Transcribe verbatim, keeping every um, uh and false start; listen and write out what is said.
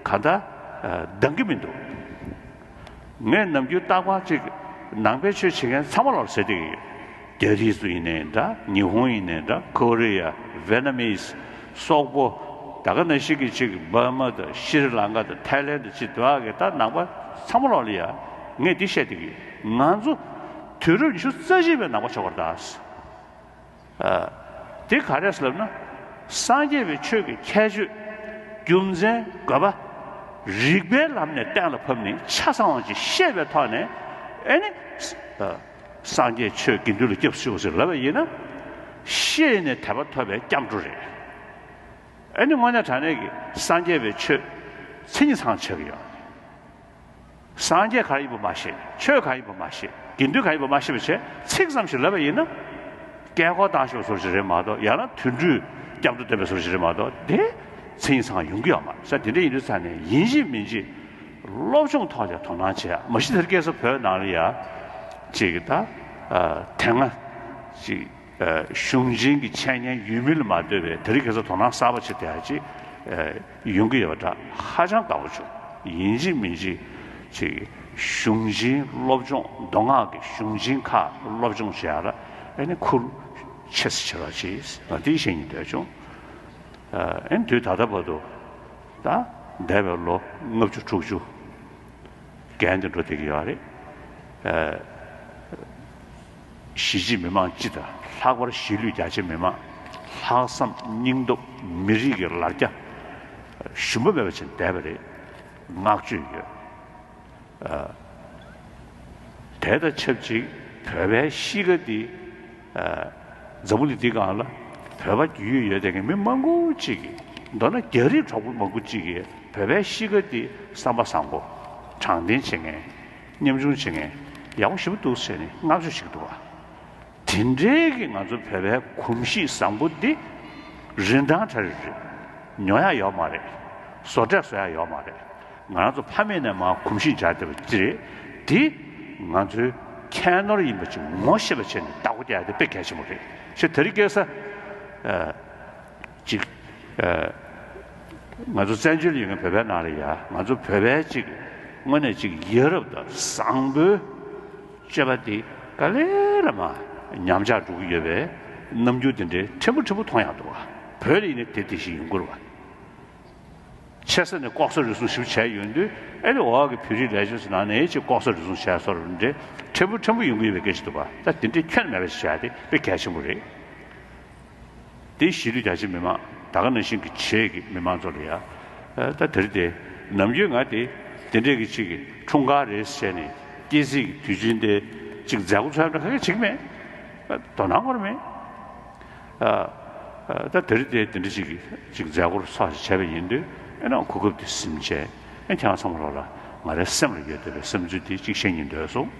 ད་ལྟ་འདང་གི་མི་འདུག་ངས་ནམ་རྒྱུན་རྟག་པར་ཅིག་ནང་པའི་ཆོས་བྱེད་མཁན་ཚང་མ་ལ་ཟེར་བསྡད་ཀྱི་ཡོད། རྒྱ་རིགས་ཚོ་ཡིན་ནའི་འདྲ། ཉི་ཧོང་ཡིན་ནའི་འདྲ། ཀོ་རི་ཡ། ཝེ་ནམ་མིས། སོག་པོ། ད་ག་ནང་བཞིན་གྱི་ཅིག་འབར་མ་དང་ཤྲི་ལང་ཀ་དང་ཐའི་ལན་དང་ཅིག་འདྲ་གི་ད་ནང་པ་ཚང་མ་ལོག་ལ་ཡ་ངས་འདི་བཤད་བསྡད་ཀྱི་ཡོད། ང་ཚོ་དུས་རབས་ཉི་ཤུ་རྩ་གཅིག་པའི་ནང་པ་ཆགས་པ་རེད་ད། ཨ། དེ་ག་རེ་ཟེར་ལབ་ན། སངས་རྒྱས་པའི་ཆོས་ཀྱི་ཁྱད་ཆོས། རྒྱུ་མཚན། དགོས་པ། རིགས་པའི་ལམ་ནས་གཏན་ལ་ཕབ་ནས་ཆ་ཚང་བ་ཅིག་ཤེས་པའི་ཐོག་ནས། ཨེ་ནི། ཨ། སངས་རྒྱས་ཆོས་དགེ་འདུན་ལ་སྐྱབས་སུ་མཆིའོ་ཟེར་ལབ་པ་ཡིན་ན། ཤེས་ནས་དད་པ་ཐོབ་པའི་སྐྱབས་འགྲོ་རེད། ཨེ་ནི་དངོས་གནས་དྲང་གནས་ཀྱི་སངས་རྒྱས་པའི་ཆོས་མཚན་ཉིད་ཚང་ཆགས་ཀྱི་ཡོད། སངས་རྒྱས་ག་རེ་ཡིན་པ་མ་ཤེས། ཆོས་ག་རེ་ཡིན་པ་མ་ཤེས། དགེ་འདུན་ག་རེ་ཡིན་པ་མ་ཤེས་པ་བྱས། ཚིག་ཙམ་ཞིག་ལབ་པ་ཡིན་ན། བཀས་བཀོད་བཏང་ཤོག་བཟོ་ཞིག་རེད་མ་གཏོགས། ཡང་ན་དུད་འགྲོས་སྐྱབས་འགྲོ་འདོན་པའི་བཟོ་ཞིག་རེད་མ་གཏོགས། དེ་མཚན་ཉིད་ཚང་ཡོང་གི་ཡོད་མ་རེད། ས་དེ་འདྲ་ཡིན་དུས་ཙང་ནས་ཡིན་གཅིག་མིན་གཅིག་སློབ་སྦྱོང་ཐོག་ལ་དོ་སྣང་བྱེད་ཡ། མ་གཞི་དེ་རིང་ཁ་སང་བོད་ནང་ལ་ཡ་ཅིག་ད་ཨ་དེ་སྔ་ཅིག་ཨ་གཞུང་ཆེན་གྱི་འཆད་ཉན་ཡོད་མིན་ལ་མ་ལྟོས་པའི་དེ་རིང་ཁ་སང་དོ་སྣང་གསར་པ་ཅིག་དེ་ཡ་ཅིག་ཨ་ཡོང་གི་ཡོད་པ་འདྲ། ཧ་ཅང་དགའ་པོ་བྱུང་། ཡིན་གཅིག་མིན་གཅིག་ཅིག་གཞུང་ཆེན་སློབ་སྦྱོང་མདོ་སྔགས་ཀྱི་གཞུང་ཆེན་ཁག་སློབ་སྦྱོང་བྱེད་ཡ་ལ་ཨ་ནི་ཁུར་ཆེ་ས་བྱེད་རོགས་གྱིས། ང་དེ་བཤད་སྙིང་འདོད་བྱུང་། ཨ་ཨ་ནི་དུས་ད་ལྟ་བར་དུ་ད་འདས་པའི་ལོ་ལྔ་བཅུ་དྲུག་ཅུ་བརྒལ་ཏེ་འགྲོ་བསྡད་ཀྱི་ཡོད་རེད། ཨ་གཞིས་བྱེས་མི་མང་སྤྱི་དང་། ལྷག་པར་གཞིས་ལུས་རྒྱ་ཆེ་མི་མང་། ལྷག་བསམ་སྙིང་སྟོབས། མི་རིགས་ཀྱི་ལར་རྒྱ་ཞུམ་པ་མེད་པ་བྱས་བསྡད་པ་རེད། བསྔགས་བརྗོད་ཡོད། ཨ་དེ་དང་ཆབས་ཅིག་བོད་པའི་གཤིས་ཀ་འདི། ཨ་འཛམ་བུ་གླིང་འདིའི་སྒང་ལ་བོད་པ་རྒྱུས་ཡོད་བསྡད་མཁན་མི་མང་པོ་ཅིག་གིས། མདོར་ན་རྒྱ་རིགས་གྲོགས་པོ་མང་པོ་ཅིག་གིས་བོད་པའི་གཤིས་ཀ་འདི་བསམ་པ་བཟང་པོ། དྲང་བདེན་བྱེད་མཁན། ཉམ་ཆུང་བྱེད་མཁན། ཡག་པོ་ཞེ་པོ་འདུག་ཟེར་ནས་བསྔགས་བརྗོད་བྱེད་ཀྱི་འདུག་བ། དེ་འདྲའི་གི་ང་ཚོ་བོད་པའི་གོམས་གཤིས་བཟང་པོ་འདི་རིན་ཐང་བྲལ་རེད། ཉོ་ཡ་ཡོད་མ་རེད། བཟོ་གྲྭས་བཟོ་ཡ་ཡོད་མ་རེད། ང་རང་ཚོ་ཕ་མེས་ནས་མར་གོམས་གཤིས་འཇགས་བསྡད་པ་འདི་རེད། འདི་ང་ཚོའི་ཁྱད་ནོར་ཡིན་པ་ཅིག་ངོ་ཤེས་པ་བྱས་ནས་བདག་པོ་རྒྱག་ཡ་དེ་དཔེ་གལ་ཆེན་པོ་རེད། ཞེས་དེ་རིང་ཁ་སང་ཨ་ཅིག་ཨ་ང་ཚོ་བཙན་བྱོལ་ཡོད་མཁན་བོད་པའི་ནང་ལ་ཡ། ང་ཚོ་བོད་པའི་ཅིག་དངོས་གནས་ཅིག་ཡ་རབས་དང་བཟང་པོའི་སྤྱོད་པ་འདི་ག་ལེ་ལ་མར་ཉམས་ཆག་འགྲོ་གི་ཡོད་པའི་རྣམ་འགྱུར་འདི་འདྲའི་ཕྲན་བུ་ཕྲན་བུ་མཐོང་ཡག་འདུག་བ། བོད་ལ་ཡིན་ནའི་དེ་དེ་བཞིན་ཡོང་གི་རེད་བ། ཆེ་ས་ནས་ལྐོག་ཟ་རུལ་སུངས་ཞིབ་བྱས་ཡོང་དུས། ཨེ་ནི་འོག་གི་བོད་རིགས་ལས་བྱེད་ཚོ་ནང་ནས་ཅིག་ལྐོག་ཟ་རུལ་སུངས་བྱས་སོགས་འདི་འདྲའི་ཕྲན་བུ་ཕྲན་བུ་ཡོང་གི་ཡོད་པའི་སྐད་ཆ་འདུག་བ། ད་དེ་འདྲའི་ཁྱོན་མེད་པ་ཞིག་བྱས་ཏེ་དཔེ་གལ་ཆེན་པོ་རེད། དེ་གཞིས་ལུས་རྒྱ་ཆེ་མི་མང་། ད་ག་ནང་བཞིན་གྱི་བྱེས་ཀྱི་མི་མང་ཚོ་ལ་ཡ། ཨ་ད་དེ་རིང་དེ་ནམ་རྒྱུན་ང་དེ་དེ་འདྲས་ཀྱི་ཅིག་གི་འཁྲུངས་སྐར་རེད་ཟེར་ནས་སྐྱེས་ཚེས་ཀྱི་དུས་ཆེན་དེ་ཅིག་མཛད་སྒོ་འཚོགས་ཡ་འདྲ་ག་གེ་བྱེད་ཀྱི་མེད། ཨ་དོ་སྣང་ཁོ་རང་མེད། ཨ་ཨ་ད་དེ་རིང་དེ་དེ་འདྲ་ཅིག་གི་ཅིག་མཛད་སྒོ་ཚོགས་ཤིག་བྱས་པ་ཡིན་དུས། ཨེ་ན་གོ་སྐབས་དེ་ཟིན་བྱས། ཨེ་ཁྱེད་རང་ཚང་མ་ལོག་ལ་ང་རའི་སེམས་ལ་ཡོད་བསྡད་པའི་བསམ་ཚུལ་དེ་ཅིག་བཤད་སྙིང་འདོད་སོང་།